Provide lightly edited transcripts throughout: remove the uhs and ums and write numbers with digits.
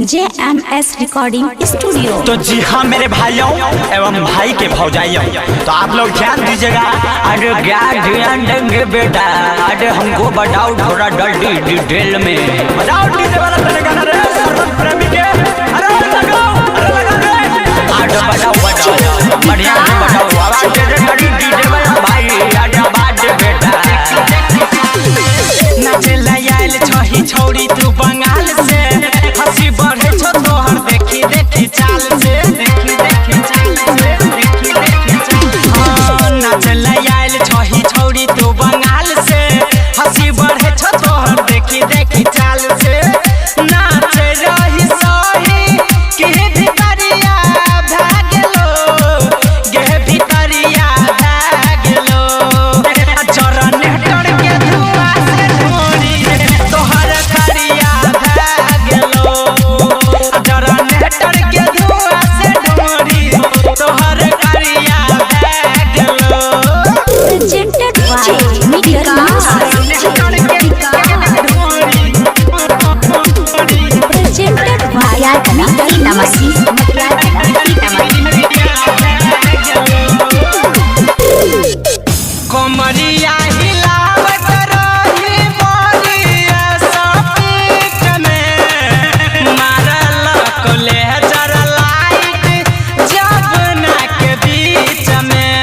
JMS Recording Studio. तो जी हाँ मेरे भाइयों एवं भाई के भौजाइयों, तो आप लोग ध्यान दीजिएगा। अरे क्या ध्यान देंगे बेटा, अरे हमको बताओ थोड़ा जल्दी डिटेल में बताओ। डीजे वाला तेरे गाना रे सरवन प्रेमी के, अरे लगाओ, अरे लगा रे, अरे बताओ बताओ बढ़िया से बताओ, आवाज दे दे बड़ी डीजे वाला भाई, अरे आवाज दे बेटा। नाचे आयल छही छौरी तू बंगाल से, हंसी बढ़े छौ तोहर देखी देखी चाल से, देखी देखी चाल से, देखी देखी चाल। हाँ, नाचे आयल छही छौरी तू बंगाल से, हंसी बढ़े छौ तोहर देखी देखी चाल से। नाचे रही सही कि भितरिया भए गेलो, गे भितरिया भए गेलो। चरण हटर के धुआं से ढोरी तोहर करिया भए गेलो। चरण हटर के धुआं से ढोरी तोहर करिया भए गेलो। Presented by Meter Music. Presented by Meter Music. कमरिया हिलावत रही बलिया सपीट में, मारल कलेजर लाइट जबना के बीच में,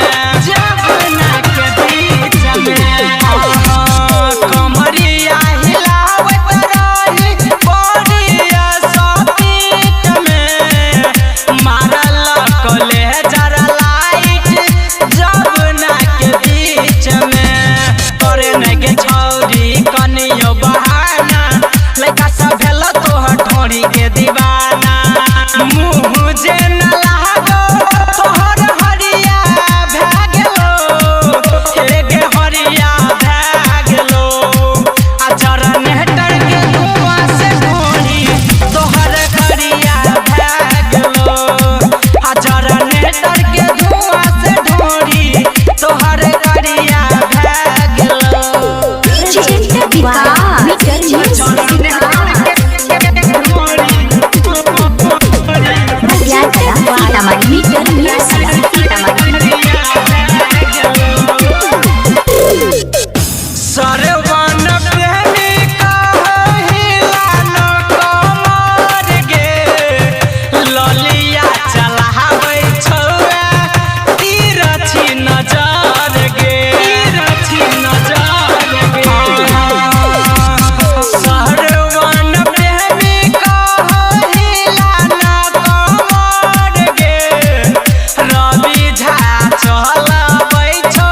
जबना के बीच में। हाँ, कमरिया हिलावत रही बलिया सपीट में, मारल कलेजर लाइट जबना के बीच में। तोरे नगे छौरी कनियो बहाना, लइका सब भेल तोहर ढोरी के दीवाना। मुँह जे न लागो तोहर हरिया भए गेलो, हे गे हरिया भए गेलो। आ चरण हटर के धुआं से ढोरी तोहर करिया भए गेलो। आ चरण हटर के धुआं से ढोरी तोहर करिया भए गेलो। Presented by Meter Music. Meter Music. Sarwan प्रेमी कहिला न कमर गे, ललिया चलाबै छौआ तीरछी नजर गे, तीरछी नजर गे। सरवन प्रेमी कहिला न कमर गे, रवि झा चलाबै छौ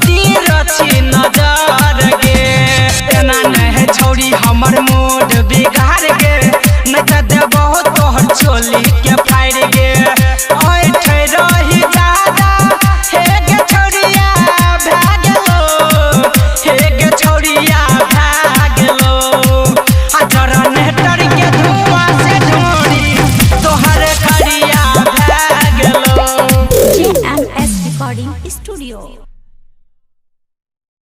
तीरछी नजर गे। एना नहि छौरी हमर मूड बिगाड़ गे, नहि तऽ देबहो तोहर चोली।